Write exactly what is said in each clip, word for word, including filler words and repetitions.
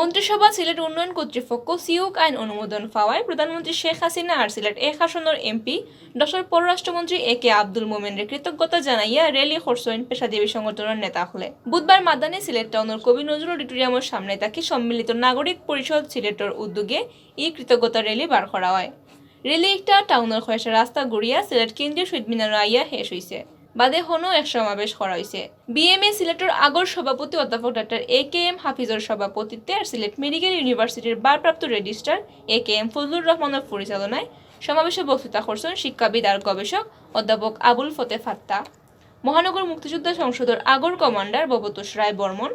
মন্ত্রিসভা সিলেট উন্নয়ন কর্তৃপক্ষ সিউক আইন অনুমোদন পাওয়ায় প্রধানমন্ত্রী শেখ হাসিনা আর সিলেট এক আসনর এমপি ডক্টর পররাষ্ট্রমন্ত্রী এ কে আব্দুল মোমেনরে কৃতজ্ঞতা জানাইয়া র‍্যালি করছইন পেশাজীবী সংগঠনর নেতা অকলে। বুধবার মাদানে সিলেট টাউনর কবি নজরুল অডিটোরিয়ামর সামনে থাকি সম্মিলিত নাগরিক পরিষদ সিলেটর উদ্যোগে ই কৃতজ্ঞতা র‍্যালি বার করা অয়। র‍্যালি ইকটা টাউনর কয়েকটা রাস্তা ঘুরিয়া সিলেট কেন্দ্রীয় শহীদ মিনারো আইয়া শেষ অইছে। বাদে হনো এক সমাবেশ করা অইছে। বিএমএ সিলেটর আগর সভাপতি অধ্যাপক ডক্টর এ কে এম হাফিজর সভাপতিত্বে আর সিলেট মেডিকেল ইউনিভার্সিটির ভারপ্রাপ্ত রেজিস্ট্রার এ কে এম ফজলুর রহমানর পরিচালনায় সমাবেশে বক্তৃতা করছইন শিক্ষাবিদ আর গবেষক অধ্যাপক আবুল ফতে ফাত্তা, মহানগর মুক্তিযোদ্ধা সংসদর আগর কমান্ডার ভবতোষ রায় বর্মন,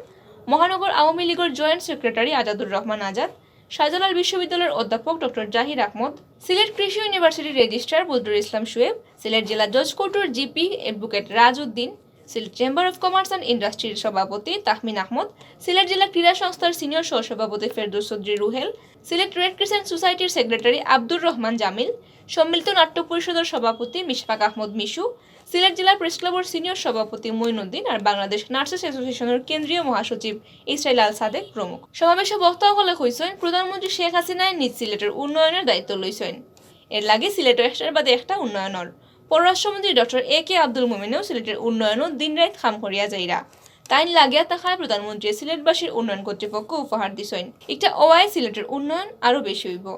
মহানগর আওয়ামী লীগর জয়েন্ট সেক্রেটারি আজাদুর রহমান আজাদ, শাহজালাল বিশ্ববিদ্যালয়ের অধ্যাপক ডক্টর জাহির আহমদ, সিলেট কৃষি ইউনিভার্সিটির রেজিস্ট্রার বদরুল ইসলাম শুয়েব, সিলেট জেলা জজ কোর্টর GP advocate Raj Uddin, Sylhet chamber of commerce and ইন্ডাস্ট্রির সভাপতি তাহমিন আহমদ, সিলেট জেলা ক্রীড়া সংস্থার সিনিয়র সহসভাপতি ফেরদৌস চৌধুরী রুহেল, সিলেট রেড ক্রিসেন্ট সোসাইটির সেক্রেটারি আব্দুর রহমান জামিল, সম্মিলিত নাট্য পরিষদর সভাপতি মিশফাক আহমদ মিশু, সিলেট জেলা প্রেস ক্লাবর সিনিয়র সভাপতি মঈনুদ্দিন আর বাংলাদেশ নার্সেস অ্যাসোসিয়েশনর কেন্দ্রীয় মহাসচিব ইসরাইল আল সাদেক প্রমুখ। সমাবেশে বক্তা অকলে কইছইন, প্রধানমন্ত্রী শেখ হাসিনায় নিজ সিলেটর উন্নয়নর দায়িত্ব লইছইন। এর লাগি সিলেটও একটার বাদে একটা উন্নয়ন অর। পররাষ্ট্রমন্ত্রী ডক্টর এ কে আব্দুল মোমেনও সিলেটর উন্নয়নও দিন রাইত কাম করিয়া যাইরা। তাইন লাগিয়া থাকায় প্রধানমন্ত্রী সিলেটবাসীর উন্নয়ন কর্তৃপক্ষ উপহার দিছইন। ইকটা অওয়ায় সিলেটর উন্নয়ন আরো বেশি অইবো।